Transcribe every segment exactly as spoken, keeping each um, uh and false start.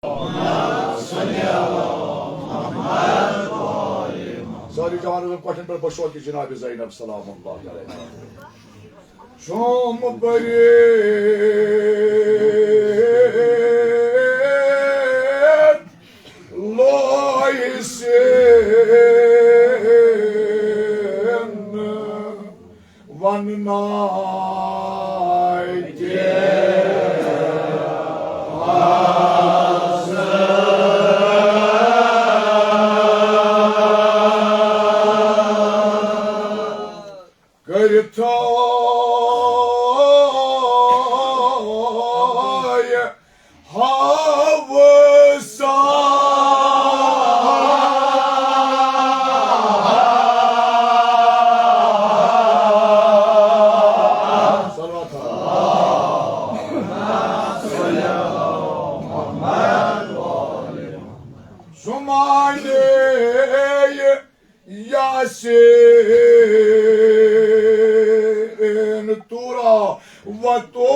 سٲری جوانن کۄٹھٮ۪ن پٮ۪ٹھ بشوقِ جناب زینب سلام اللہ علیہا۔ شوم برید لویہ سین ونناے تہ کٔرِتھ ہاوسا۔ شمعانِ یاسین تورا وتو۔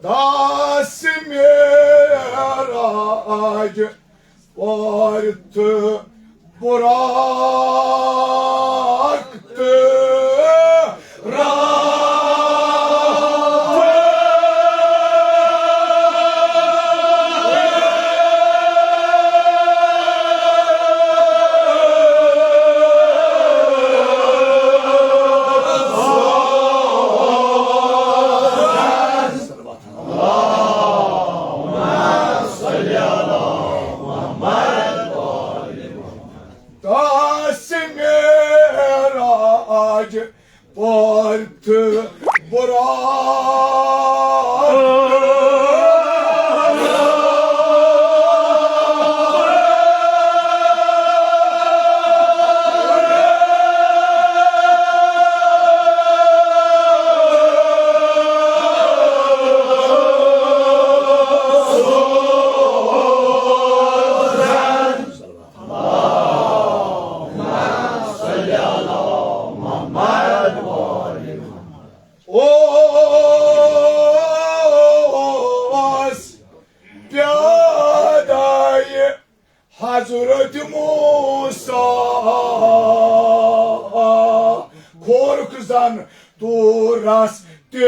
داسِ معراج پارِ تہ براق تہ راق۔ داسِ معراج پارِ تہ براق۔ اوس پیادایہِ حضرت موسیٰ کھورُکھ زن طورس تہ۔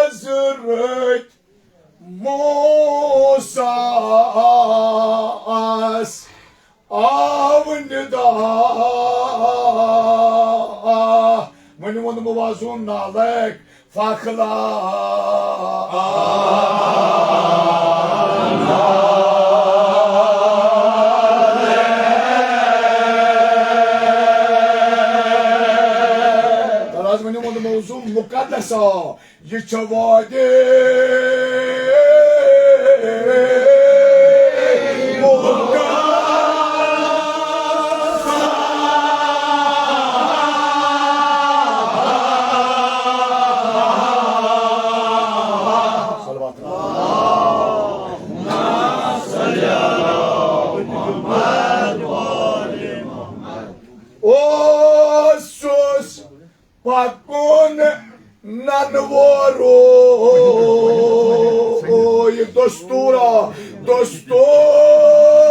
حضرت موسیٰ آو ندا، وۄنۍ ووٚن موازون نالک فخلا۔ تَلہٕ حظ ؤنِو ووٚن موضوع مقدس آ۔ یہ چھا وادی اوسُس پکُن ننہٕ ووروے دستورا دستور۔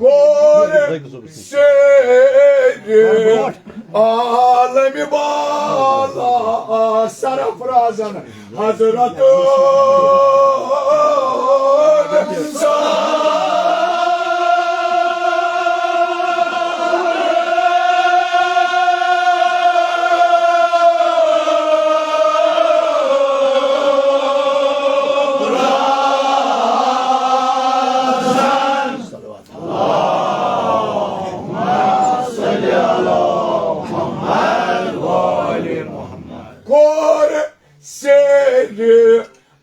کوٚر سید عالم بالا سرفرازن حضرت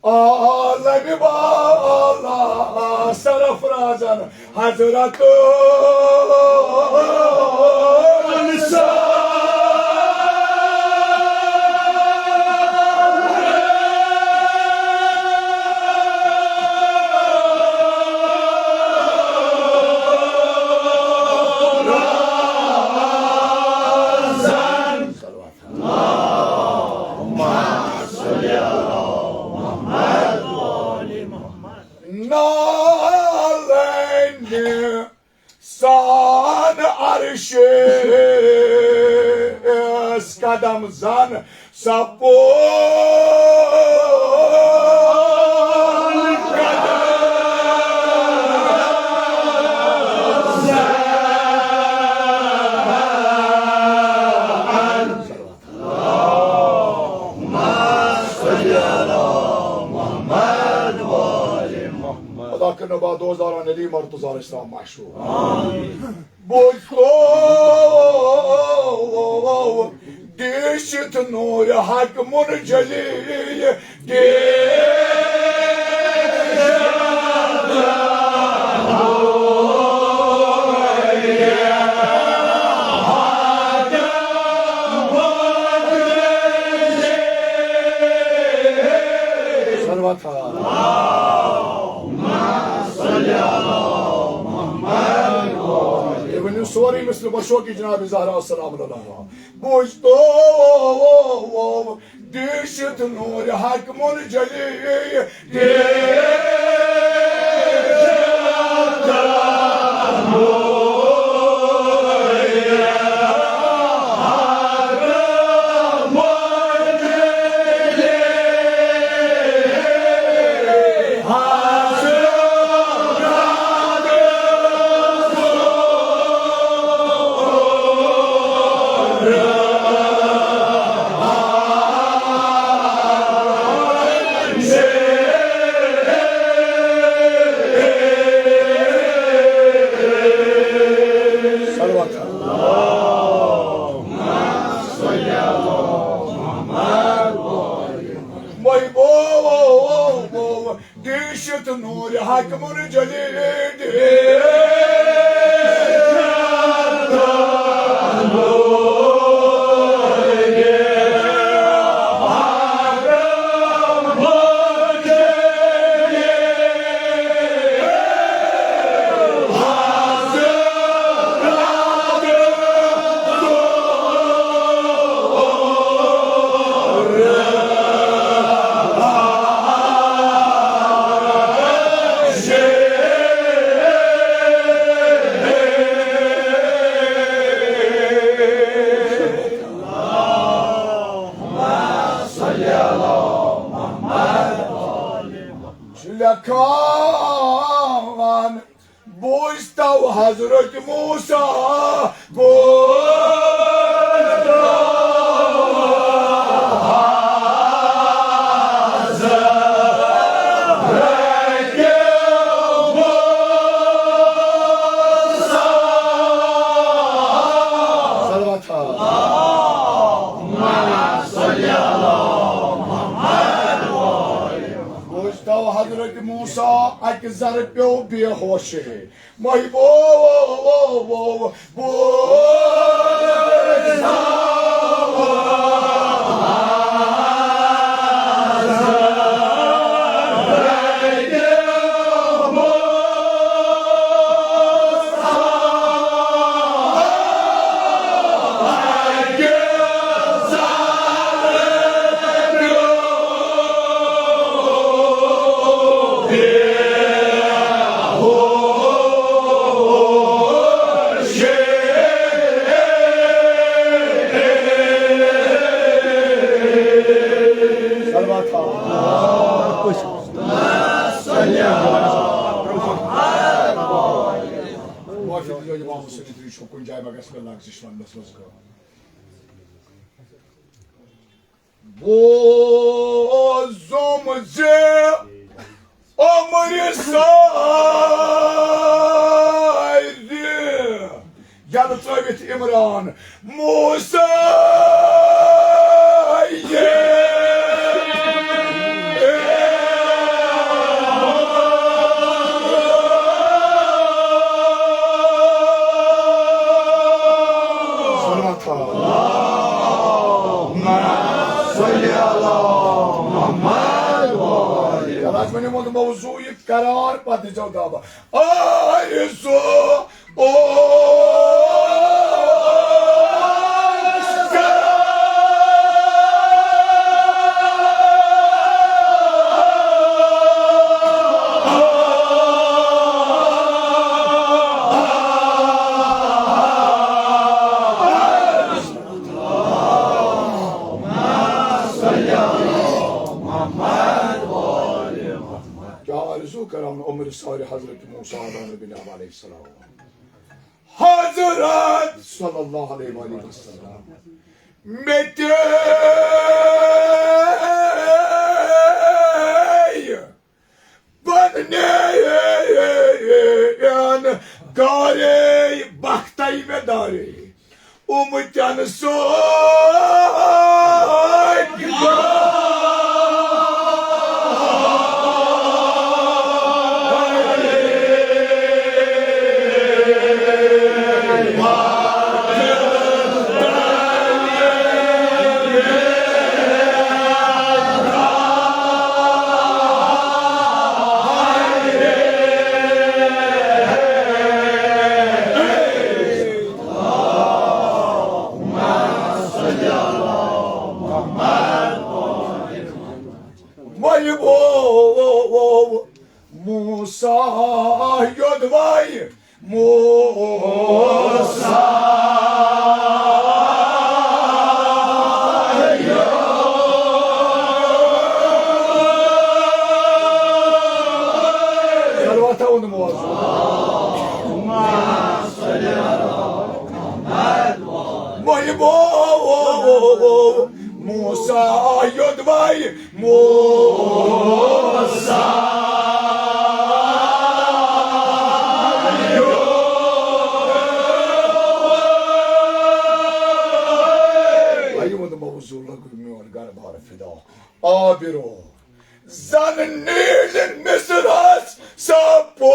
عالم بالا سرفرازن حضرت انسان۔ نالنہِ سان عرشِ قدم زن سپُد قدم۔ خدا کٔرِنو با دوستداران علی مرتضی علیہ السلام مشہور۔ بوزتو دیشت نور حق منجلی۔ صلوات۔ تُہۍ ؤنِو سورُے مثل بشوقی جناب زہرا السلام علیہا۔ بوزتو دیشت نور حق منجلی۔ محبوب دیشت نور حق منجلی۔ چھُ لیکھان، بوٗزتو حضرت موسیٰ، بوٗزتو حضرت موسیٰ۔ صلوات۔ بوٗزتو حضرت موسیٰ اَکہِ ذرٕ پیوٚو بے ہوشی۔ محبوب، بوٗزتو معافی دیٖزیو، امام حسین تُہۍ چھِو کُنہِ جایہِ، مگر سُہ لفظ چھُ وننس منٛز غلط۔ بوزُم زِ عمرِ سارِ یلہٕ ترٲوِتھ عمران موسیٰ۔ از وۄنۍ ووٚن موضوع یہِ قرار، پتہٕ دیٖزیو دعویٰ۔ آرزو اوس کیٛاہ آرزو کران عمر سارِ حضرت موسیٰ علیہ السلام۔ حضرت صلی اللہ علیہ وآلہ وسلم۔ مےٚ تہِ پننٮ۪ن گارے بختَے مےٚ دارے۔ اُمتن سۭتۍ۔ محبوب موسیٰ یوٚدوَے موسیٰ۔ صلوات ہا ووٚن موضوع۔ محبوب موسیٰ یوٚدوَے موسیٰ۔ آیہِ ووٚن موضوع لگوو میون گرٕ بار فدا۔ آ برو زن نیٖلۍ مصرس سپو۔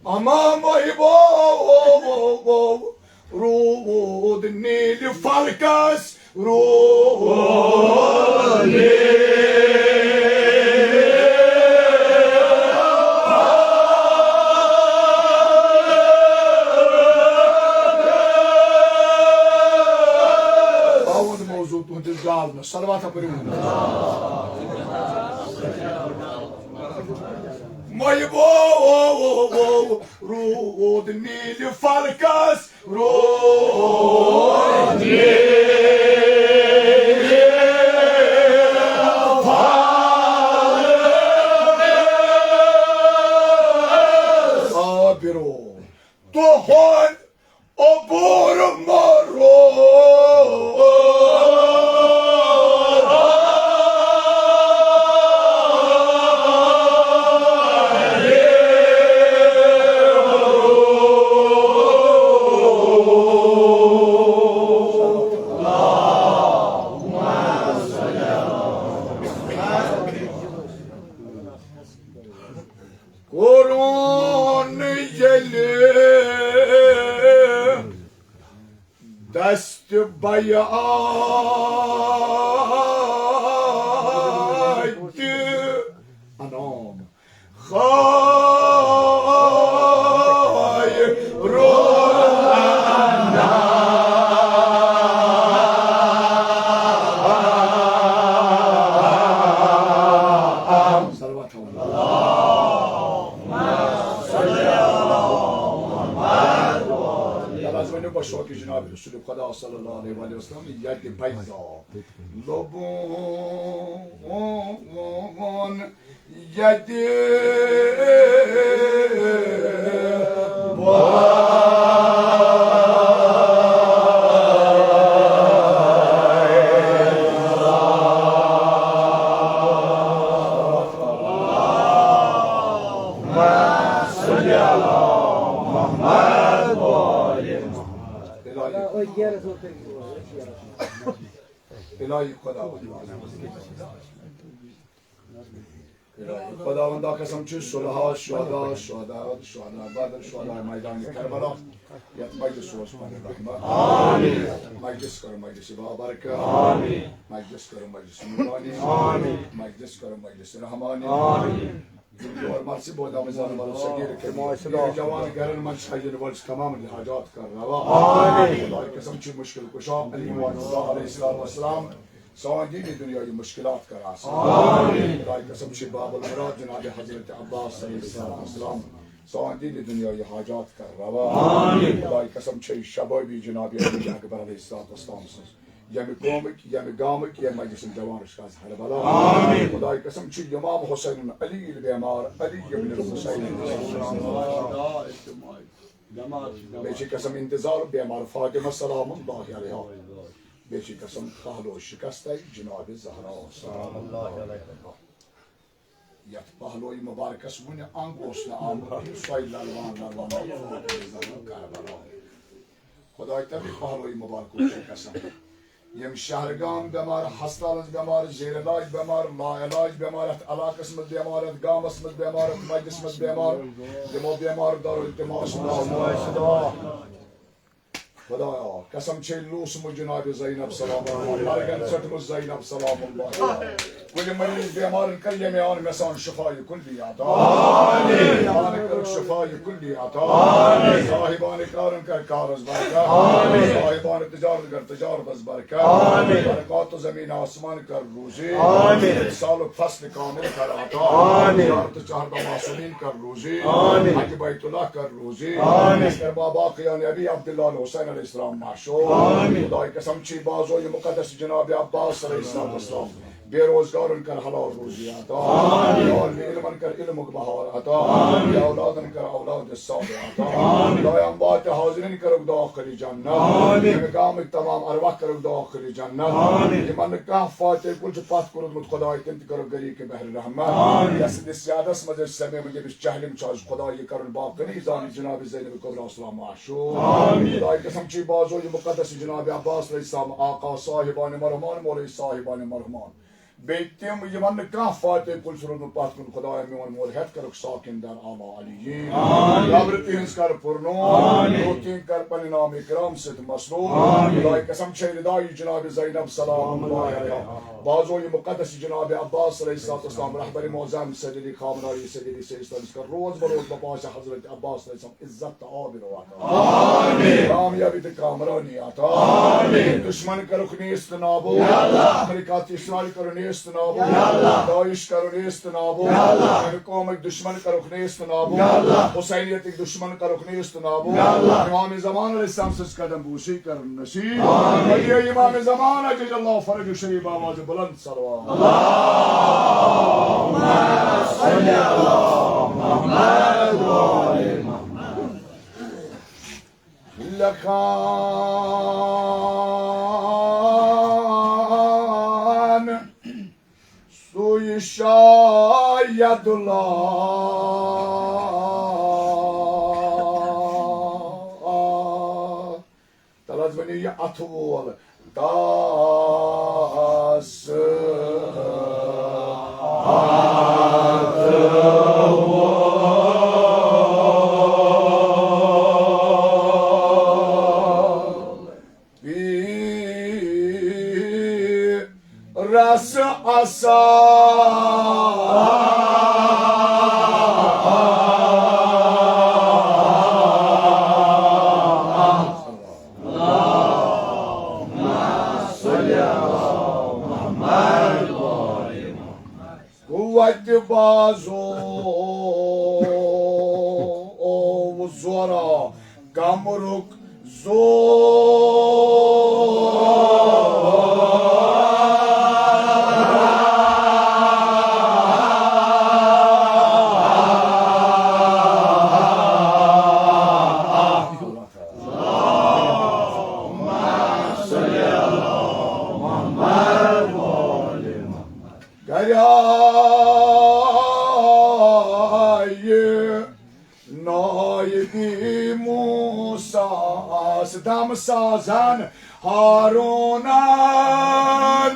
اما محبوب روٗد نیٖلہِ فلکس، روٗد نیٖلہِ۔ آوُن موضوع تُہٕنٛدِس گالنس، صلوات پٔرِو۔ محبوب روٗد نیٖلہِ فلکس، روٗد نیٖلہِ فلکس۔ آ برو تُہُنٛد عبور مرور۔ کوٚرُن ییٚلہِ دست بیعت انعام خیر الانام۔ صلوات۔ اللہم صل علی محمد۔ تَلہٕ حظ ؤنِو بہٕ شوقِ جناب رسول خدا صلی اللہ علیہ وآلہ وسلم ییٚتہِ بَیضا لوٚبُن ییٚتہِ بَیضا۔ اللہم صل علی محمد و آل محمد۔ الہی خداوند، الہی خداوندا قسم چھُ، صلحا شہدا، شہدا، شہدا بدر، شہدا میدان کربلا، یتھ مجلس اوس پنُن رحمت۔ آمین۔ مجلس کرو مجلس بابرکت۔ آمین۔ مجلس کرو مجلس نورانی۔ آمین۔ مجلس کرو مجلس رحمانی۔ آمین۔ اور مرسی بودا مزان والو صغیر کبیر، جوان گرن من شاید ورز تمام حاجات کر روا۔ آمین۔ خدای قسم چھُ مشکل کشا علی والسلام علیہ الصلوۃ والسلام۔ سون دینی دنیای مشکلات کر آسان۔ آمین۔ خدای قسم چھُ باب المراد جناب حضرت عباس علیہ الصلوۃ والسلام۔ سون دینی دنیای حاجات کر روا۔ آمین۔ خدای قسم چھُ شبابی جناب علی اکبر علیہ الصلوۃ والسلام سٕنٛز۔ ییٚمہِ قومٕکۍ، ییٚمہِ گامٕکۍ، ییٚمہِ مجلسٕکۍ جوان چھِ آز ہر بلا۔ آمین۔ خدای قسم چھُ امام حسین علی بیمار، علی ابن الحسین۔ بیٚیہِ چھِ قسم انتظار بیمار فاطمہ سلام اللہ علیہا۔ بیٚیہِ چھِ قسم پہلو شکستَے جناب زہرا سلام اللہ علیہا۔ یتھ پہلوی مبارکس وُنہِ انگ اوس نہٕ آمُت، سۄے للوان للوان کربلا۔ خدای تمی پہلوی مبارکُک چھُ قسم۔ یِم شہر گام بٮ۪مار، ہسپتالس بٮ۪مار، زیر علاج بٮ۪مار، لا علاج بٮ۪مار، یتھ علاقس منٛز بٮ۪مار، یتھ گامس منٛز بٮ۪مار، یتھ مجلس منٛز بٮ۪مار، تِمو بٮ۪مار دارو التماس خدایا، قسم چھے لوسمُت جناب زینب سلام اللہ، مرگن ژٔٹمٕژ زینب سلام اللہ۔ کُلہِ مریض بیمارن کر ییٚمہِ آن مےٚ سان شفایہِ کُلی عطا۔ آمین۔ پانہٕ کر شفایہِ کُلی عطا۔ آمین۔ صاحبان کارن کر کارس برکت۔ آمین۔ صاحبان تجارت کر تجارتس برکت۔ آمین۔ برکات زمین آسمان کر روزی۔ آمین۔ سالُک فصل کامل کر عطا۔ آمین۔ زیارت چہربہ معصومین کر روزی۔ آمین۔ حج بیت اللہ کر روزی۔ آمین۔ کر بابا قیان ابی عبداللہ الحسین علیہ السلام مشہور۔ آمین۔ خدای قسم چھی بازو یہ مقدس جناب عباس علیہ السلام اسلام۔ بے روزگارن کر حلال روزی عطا۔ آمین۔ طالب علمن کر علمک بہار عطا۔ آمین۔ اولادن کر اولاد صالح عطا۔ آمین۔ خدایا اموات حاضرین کرک داخل جنت۔ آمین۔ امام تمام ارواح کرک داخل جنت۔ آمین۔ یمن نہٕ کانٛہہ فاتح کُل چھُ پتھ کوٚرمُت، خداے تِم تہِ کرو غریق بحر رحمت۔ آمین۔ یس أمِس یادس منٛز أسۍ سمیمٕتۍ، ییٚمِس چہلم چھُ آز خداے یہِ کرُن باقٕے زانہِ جناب زینب کبریٰ سلام معشوق۔ آمین۔ خداے قسم چھی بازو یہِ مقدس جناب عباس علیہ السلام آقا صاحبان مرحمان مولوی صاحبان مرحمان۔ بیٚیہِ تِم یِمن نہٕ کانٛہہ فاتح کُل چھُ روٗدمُت پتھ کُن، خدایا میون مول ہٮ۪تھ کرُکھ ساکن در اعلیٰ علیین۔ آمین۔ قبر تِہنٛز کر پُرنوٗر۔ آمین۔ روح تِہنٛد کر پننہِ نام اکرام سۭتۍ مسرور۔ آمین۔ خداے قسم چھے ردائی جناب زینب سلام اللہ علیہا۔ بازو یہِ مقدس جناب عباس علیہ الصلوۃ والسلام رہبر معظم سید علی خامنائی سید علی سید اسلام کر روز بروز بپاس حضرت عباس علیہ السلام عزت تہٕ آبرو عطا۔ آمین۔ کامیابی تہٕ کامرانی عطا۔ آمین۔ دشمن کرُکھ نیست نابود۔ یا اللہ۔ امریکہ تہٕ اسرائیل کرو نیست نابود۔ یا اللہ۔ داعش کرو نیست نابود۔ یا اللہ۔ امہِ قومٕکۍ دشمن کرُکھ نیست نابود۔ یا اللہ۔ حسینیتٕکۍ دشمن کرُکھ نیست نابود۔ یا اللہ۔ امام زمان علیہ السلام سٕنٛز قدم بوسی کرن نصیب۔ آمین۔ علی امام زمان عجل اللہ فرج شریف آواز بلند صلوات۔ اللهم صل على محمد وآل محمد۔ لکھان سُے شاید اللہ۔ تَلہٕ حظ ؤنِو یہِ اَتھٕ وول۔ تَس پیٖرس عصا۔ قوت بازو زورا کمرُک زور۔ گرِ آیہِ نایبی موسیٰ دم زن ہارونان۔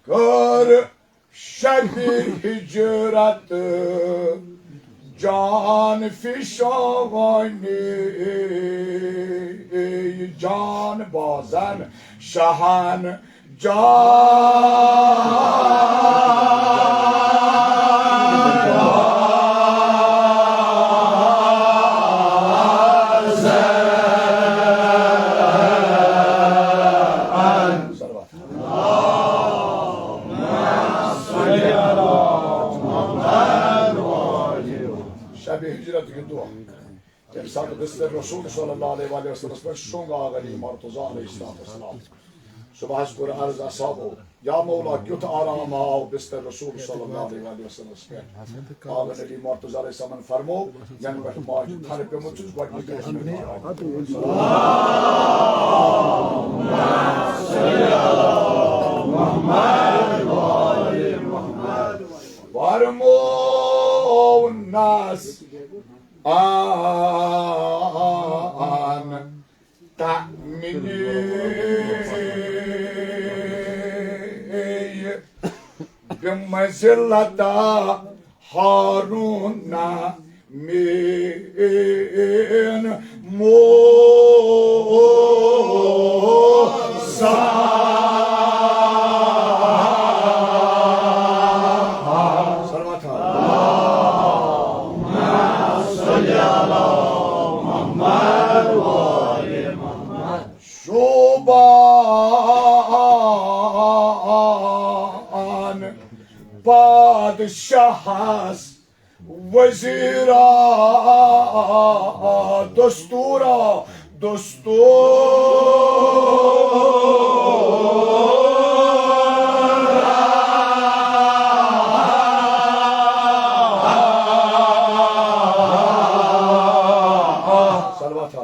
کر شبِ ہجرت جان فشانی، جان بازن شہن جان۔ شبِ ہجرت کہِ دۄہ، ییٚمہِ ساتہٕ بستر رسول صلی اللہ علیہ وآلہ وسلمس پٮ۪ٹھ شۄنٛگ آو علی مرتضیٰ علیہ الصلوۃ والسلام۔ صبحس کوٚر عرض اصحابو، یا مولا، کیُتھ آرام آو بستر رسول صلی اللہ علیہ وآلہ وسلمس پٮ۪ٹھ؟ آو نبی مرتضیٰ علیہ السلامن فرمو، ینہٕ پٮ۪ٹھ ماجہِ تھل پیوٚمُت چھُس، گۄڈٕنِکۍ ٲسۍ مےٚ۔ فرموونس آن تأمینی بمنزلتا ہارون مین موسیٰ۔ صلوات۔ شوبان پادشاہس وزیرا دستورا دستور۔ صلوات۔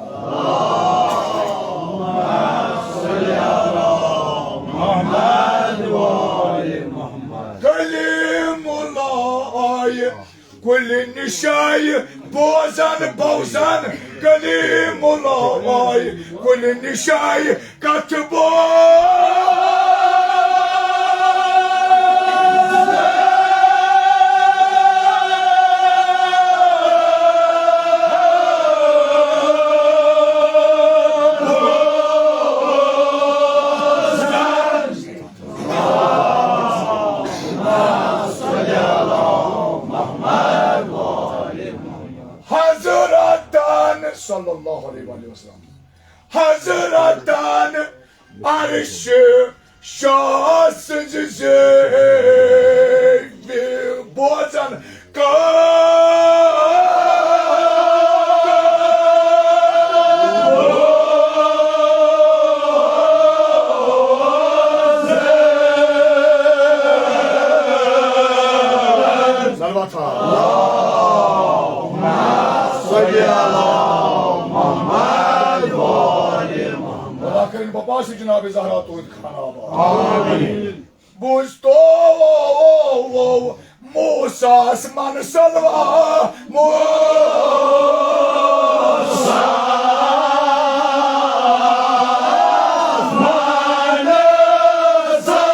کلیم اللہ آیہِ کُلہِ نِشایہِ بوزان بوزان، کلیم اللہ آیہِ کُلہِ نِشایہِ کتھ بوزان۔ حضرتن صلی اللہ علیہ وآلہ وسلم، حضرتن عرش شاہ سٕنٛزِ زیوِ بوزن کر۔ صلوات۔ اللهم صل على محمد وآل محمد۔ خدا کٔرِن بپاس جناب زہرا تُہُنٛد خانہ آباد۔ آمین۔ بوٗزتو موسیٰ ہس من سلوا، موسیٰ ہس من سلوا۔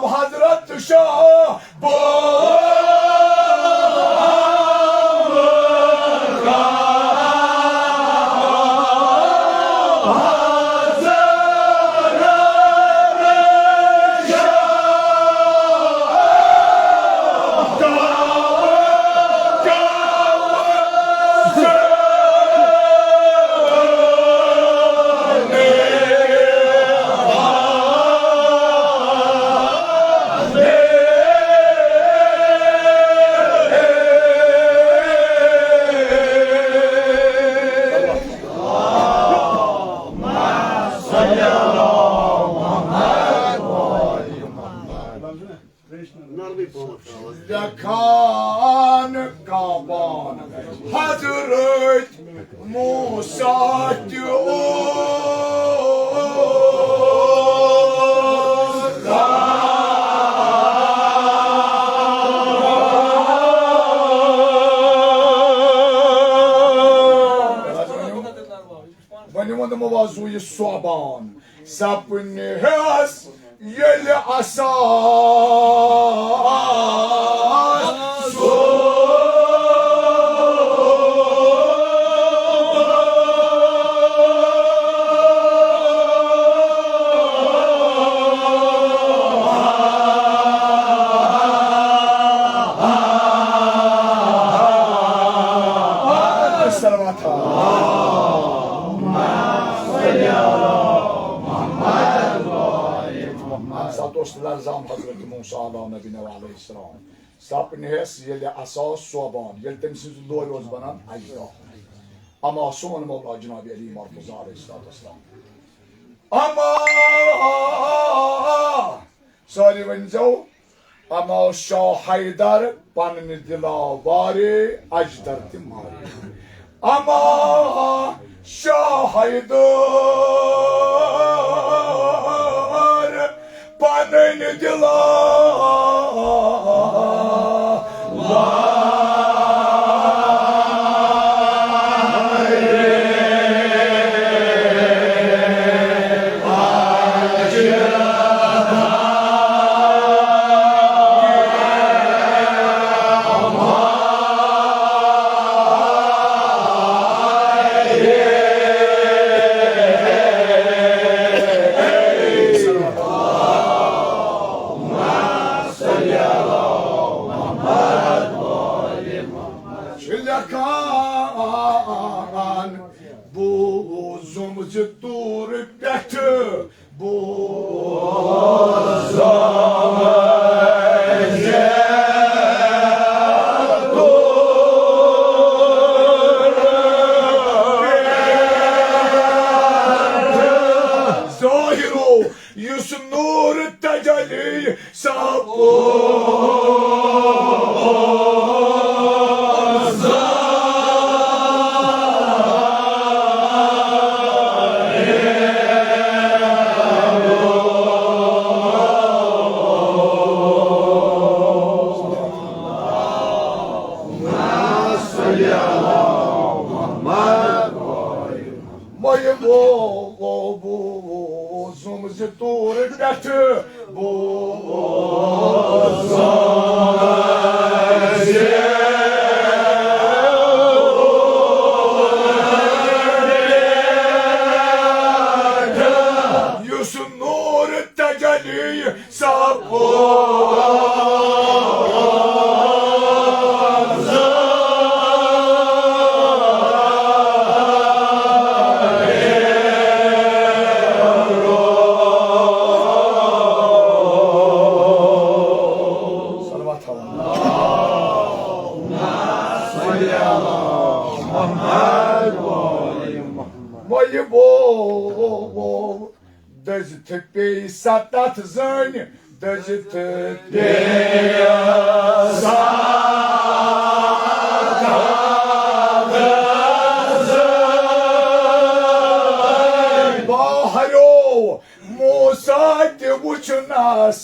حضرت شاہ لیکھان کعبان حضرت موسیٰ تہِ اوس۔ وۄنۍ ووٚن تِمو، وۄنۍ زُو یہِ صوبان۔ سپنہِ ہٮ۪س ییٚلہِ عصا صلوات۔ اَمہِ ساتہٕ اوس لرزان حضرت موسیٰ علیٰ نبینا علیہ السلام۔ سپنہِ ہٮ۪س ییٚلہِ عصا صوبان، ییٚلہِ تٔمۍ سٕنٛزِ لورِ اوس بنان اجداد۔ اما سون مولا جناب علی مرتضیٰ علیہ الصلوۃ والسلام۔ اما سٲری ؤنۍ زیو، اما شاہ حیدر پننہِ دِلا وارے اجدر تہِ مارے۔ اما شاہ حیدر پننہِ دِلا چھِ لیکھان، بوٗزُم زِ طور پٮ۪ٹھٕ، بوٗزُم زِ طور پٮ۪ٹھٕ ظٲہِر اوس یُس نوٗر تجلی سپُد۔ مےٚ بوٗزُم زِ طور پٮ۪ٹھٕ بوٗزُم زِ یُس نوٗر تجلی سپُد۔ صلوات۔ وۄنۍ یہِ بوو دٔزِتھ پیٚیہِ سَتَتھ زٔنۍ، دٔزِتھ پیٚیہِ سَتَتھ زٔنۍ۔ باہریو موسیٰ تہِ وُچھنَس۔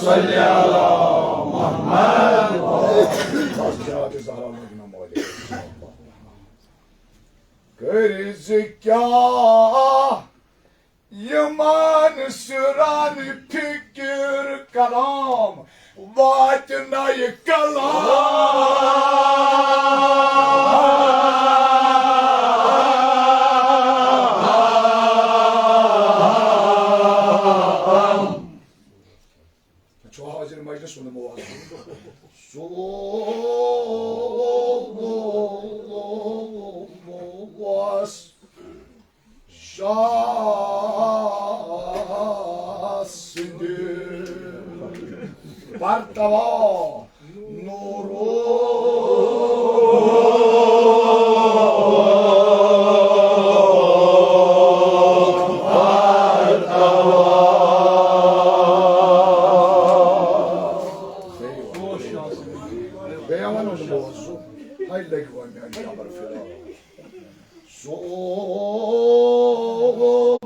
صلی علی محمد۔ کٔرۍ زِ کیٛاہ یِمن سِرن فِکر کرام واتہِ نَیہِ کلام۔ چھُ حاضر مجلس ووٚنمو آز۔ سُہ اوس شاہ سٕنٛدِ پرتوا نوٗرو۔ بیٚیہِ وَنُن بوزُن، ہَے لٔگۍ وۄنۍ میٛانہِ قبر فِراق۔ سُہ اوس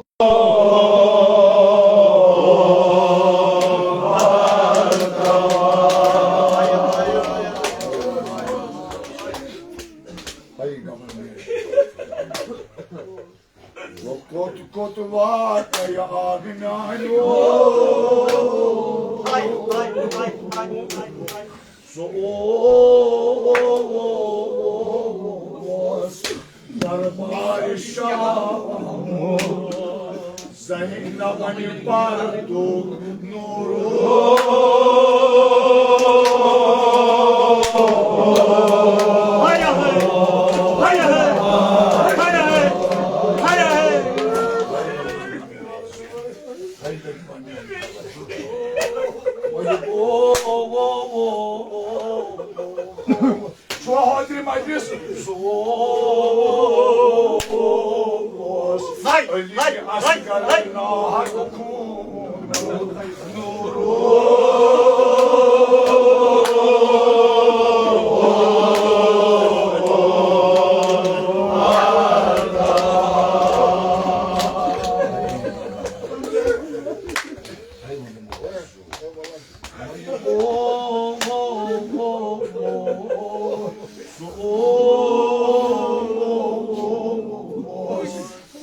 ہَے گمن میٛٲنۍ۔ وۄنۍ کوٚت کوٚت واتَے آب میٛانیو؟ سُہ اوس دربار شاہ زینبن پردُک نوٗر۔ چھُ حاضرِ مجلس۔ سُہ اوس علی اصغر ناحق خوٗنُک نوٗر۔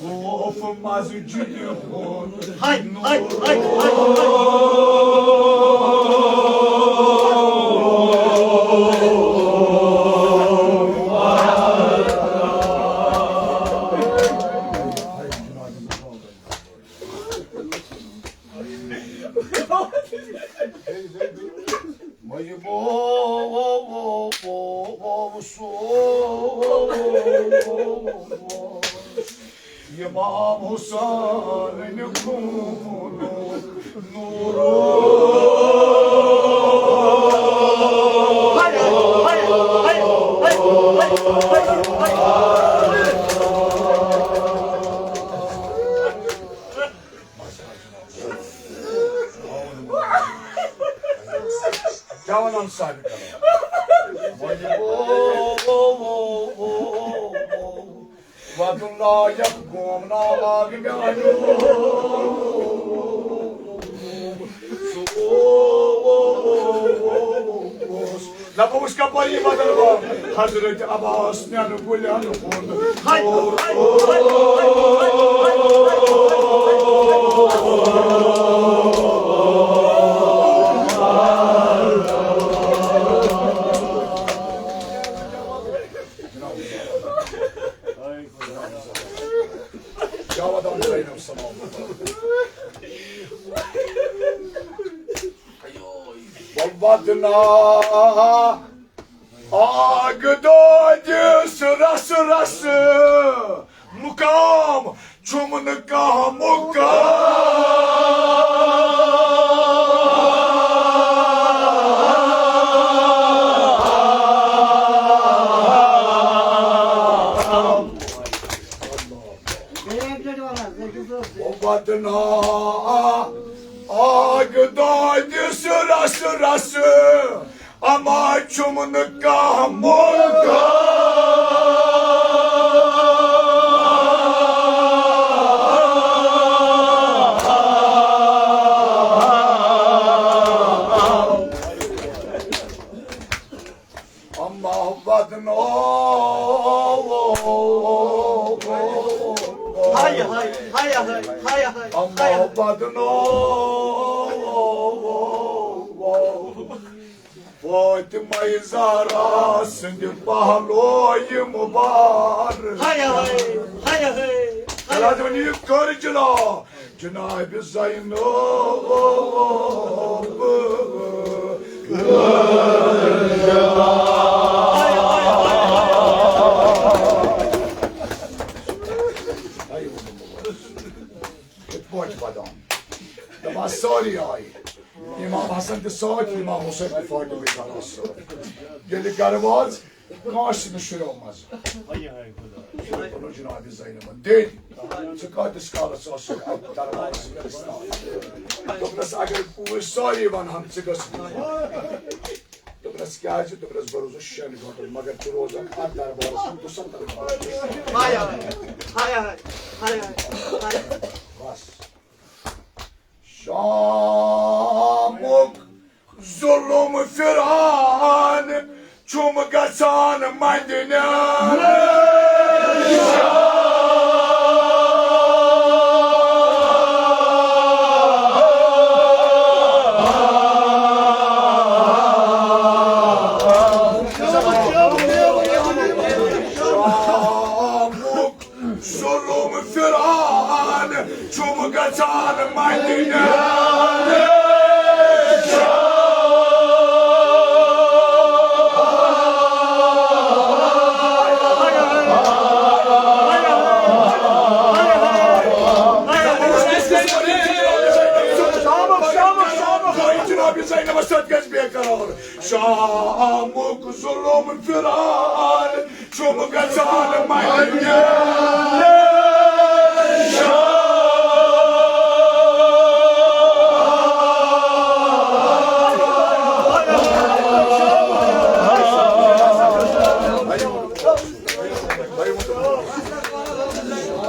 خوف مسجد ہُنٛد۔ ہاے، ہاے، ہاے، ہاے، ہاے۔ امام حسین خوٗنُک نوٗر۔ کیٛاہ وَنان سارے کران؟ وۄنۍ گوٚو وَدُن لایق گوم ناگ میٛانیو۔ سُہ اوس دَپو أسۍ کَپٲرۍ یہِ بدل باو؟ حضرت عباس نٮ۪نہٕ گُلٮ۪ن ہُنٛد۔ ہاے، ہاے، ہاے، ہاے۔ جاوید احمد زینب سلام۔ وَدنا آگ دودِس رس رس مُقام چھُم نہٕ کانٛہہ مُقام۔ وَدنا آگ دودِس رس رس اما چھُم نہٕ کانٛہہ مُلک۔ فاطمہ زہرا سٕنٛدِ پہلویہِ مُبارک۔ ہاے ہاے، ہاے ہاے، ہاے۔ لازم یہِ کٔر جِنا، جناب زینب۔ یِتھ پٲٹھۍ چھِ وَدان۔ دَپان سٲری آیہِ۔ امام حسن تہِ سۭتۍ، امام حسین تہِ فاطمہ زہرا سۭتۍ۔ ییٚلہِ گرٕ وٲژ، کٲنٛسہِ نہٕ شُریو منٛز۔ پَنُن جناب زینبن دِتۍ۔ ژٕ کۭتِس کالس ٲسٕکھ اَتھ دربارس منٛز؟ دوٚپنس، اگر بہٕ سٲری ونہٕ ہن، ژٕ گژھکھ نہٕ۔ دوٚپنس، کیٛازِ؟ دوٚپنس، بہٕ روزُس شٮ۪ن گٲنٛٹن، مگر ژٕ روزکھ اَتھ دربارس منٛز دُسَتتھ گٲنٛٹہٕ۔ ہاے ہاے، ہاے ہاے، ہاے ہاے، ہاے ہاے۔ بس۔ شامُک ظُلُم پھِران چھُم گژھان مدینہ۔ شامُک ظُلُم پھِران چھُم گژھان مدینہ۔ جناب زینبس سۭتۍ گژھِ بے قرار۔ شامُک ظُلُم پھِران چھُم گژھان مدینہ۔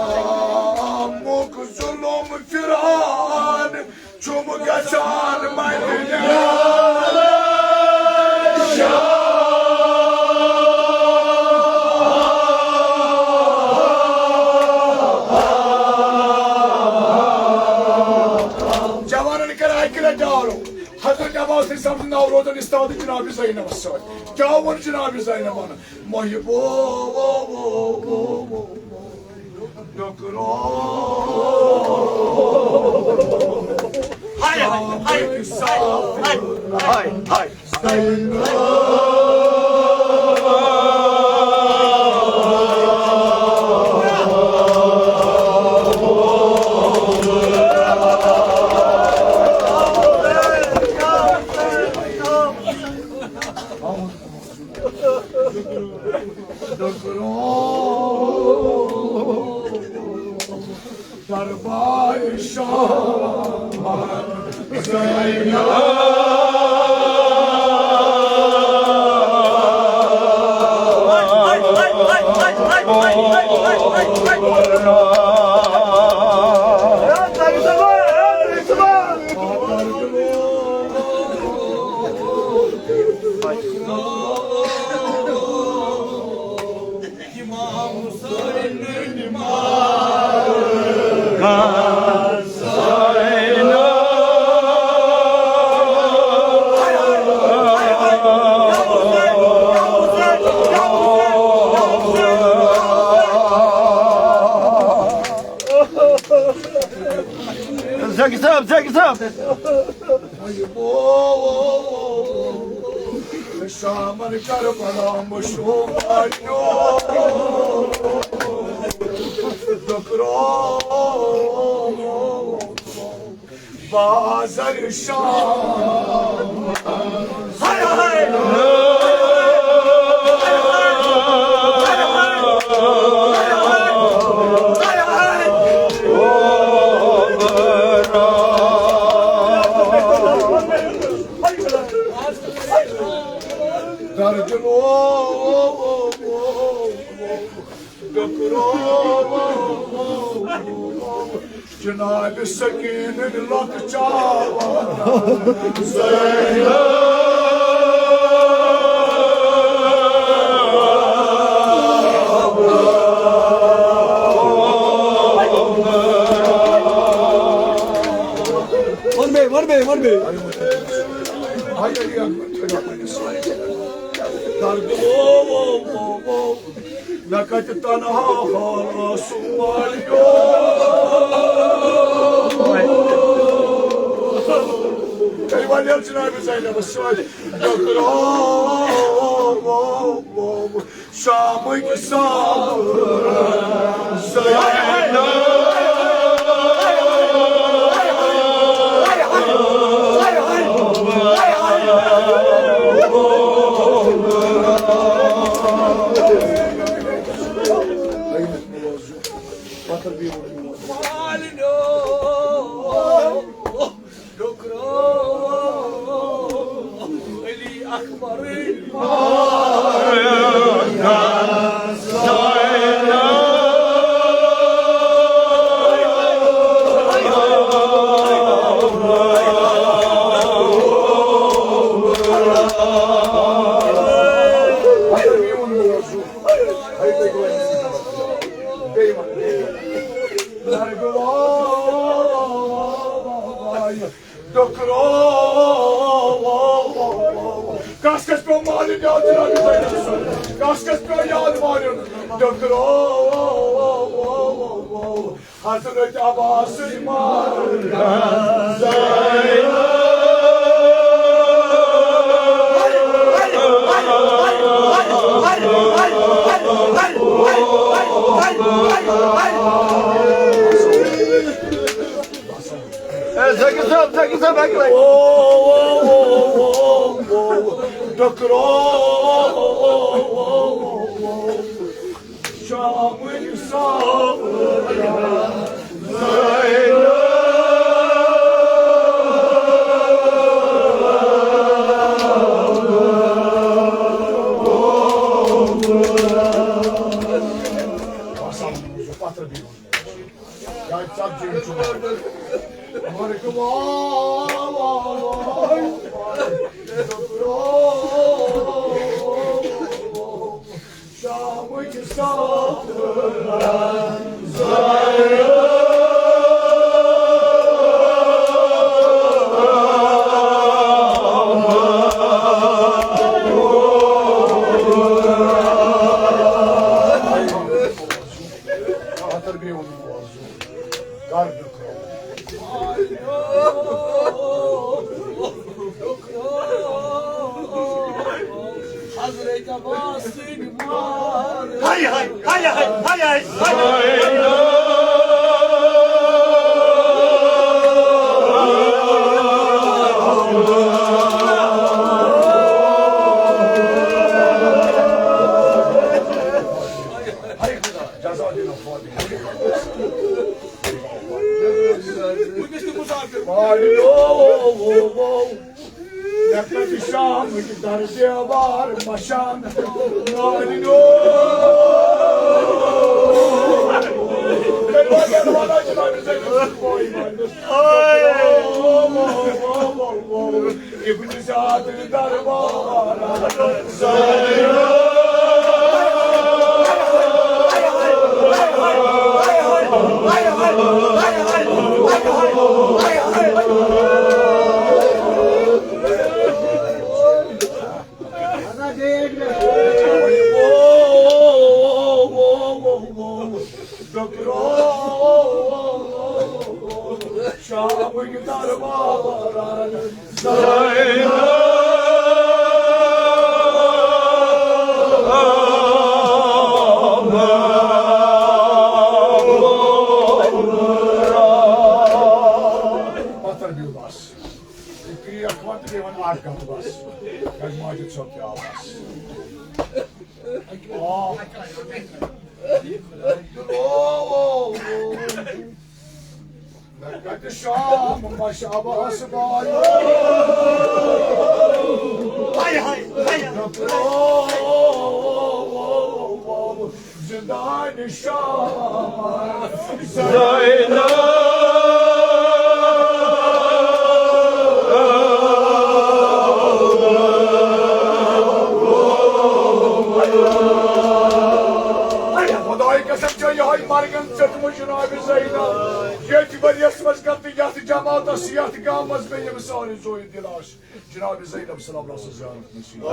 شامُک ظُلُم پھِران چھُم گژھان مدینہ۔ جوانن کر اکہِ لٹہِ ڈالو۔ حضرت عباس علیہ السلام سُنٛد ناو روزان استاد جناب زینبس سۭتۍ۔ کیٛاہ ووٚن جناب زینبن؟ محبو۔ دربار شاہ زینب۔ زگی صٲب، زگی صٲب۔ شامن کربلا مشہور۔ بازر شام۔ ہاے ہاے۔ درجلو۔ ڈکرو۔ جناب سکین لۄکچاوان۔ وَن بیٚیہِ، وَن بیٚیہِ، وَن بیٚیہِ۔ ہاے علی اکبر، تھٲیِو پننِس سۭتۍ۔ درد او، او، او، او، مےٚ کتہِ تنہا حال آسُم والیو۔ تیٚلہِ والیو جناب زینبس سۭتۍ۔ ٹکراو، او، او، او، شامٕکۍ ساوٕ۔ ٹکرو علی اکبر۔ ٹکرو۔ کس کس پیو مالن یاد جناب زینب سُنٛد؟ کس کس پیو یاد مالن؟ ٹکرو۔ حضرت عباس مالن۔ اے، ذاکر صٲب، ذاکر صٲب، اَکہِ لَٹہِ۔ او، او، او، او، او، ٹکرو۔ شامٕکۍ ساوٕ۔ پتھر بِہُن۔ یا ژتجی چھُ۔ مگر واہ، واہ، واہ، واہ۔ شامٕکۍ ساوٕ۔ پتھر بِہُن۔ کر ٹکرو۔ حضرت عباس سٕنٛدۍ مال۔ ہاے ہاے، ہاے ہاے، ہاے ہاے، ہاے ہاے۔ جزا دِنو فوجی۔ مےٚ کَتہِ شامٕکۍ در دیوار مَشان۔ نانیو۔ ابن زیاد دربار۔ شامٕکۍ دربار۔ پتھر بیوٗل بس۔ یہِ کرٛیکھ وَن تہٕ بیٚیہِ وَن اَکھ کَتھ بس۔ کَتہِ ماجد صٲب تہِ آو بس۔ آ۔ مےٚ کَتہِ شام مَشہِ عباس بالو۔ ہاے، ہاے، ہاے۔ زِندان شام زینب۔ خۄداے قسم چھےٚ یِہوٚے مرگن ژٔٹمٕژ جناب زینب۔ ییٚتہِ ؤریَس منٛز کَتھ یَتھ جماعت یتھ گامس مےٚ ییٚمہِ سارے زویہِ دِل آسہِ، جناب زینب سلام اللہ سٕنٛز زیارت نصیب۔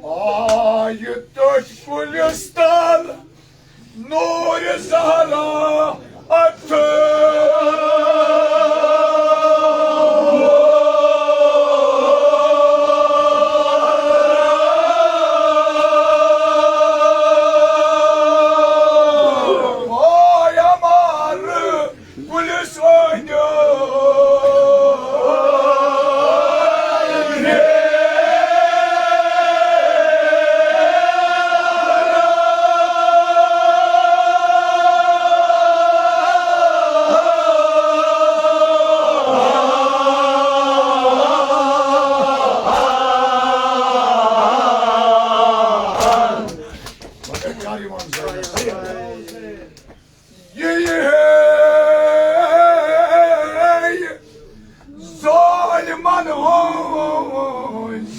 آیہِ تٔتھۍ کُلِس تل نوٗرِ زہرا اَتھٕ۔ پایمال کُلِس ٲنٛدۍ۔ مگر کر یِوان زٲیِج؟ یہِ ہے ظٲلمن ہٕنٛز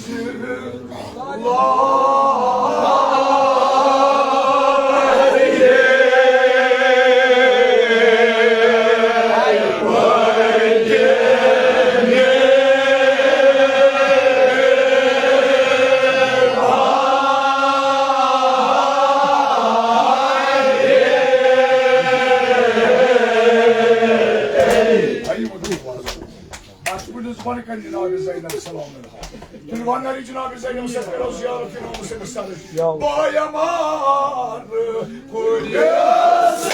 اَتھ کُلِس بۄنہٕ کَنہِ جناب زینب سلام علیہا۔ تیٚلہِ وَنہٕ جناب زینب سۭتۍ کَرو زیارت امام حسینَس سۭتۍ۔ یا اللہ۔ بایمان کُلِس۔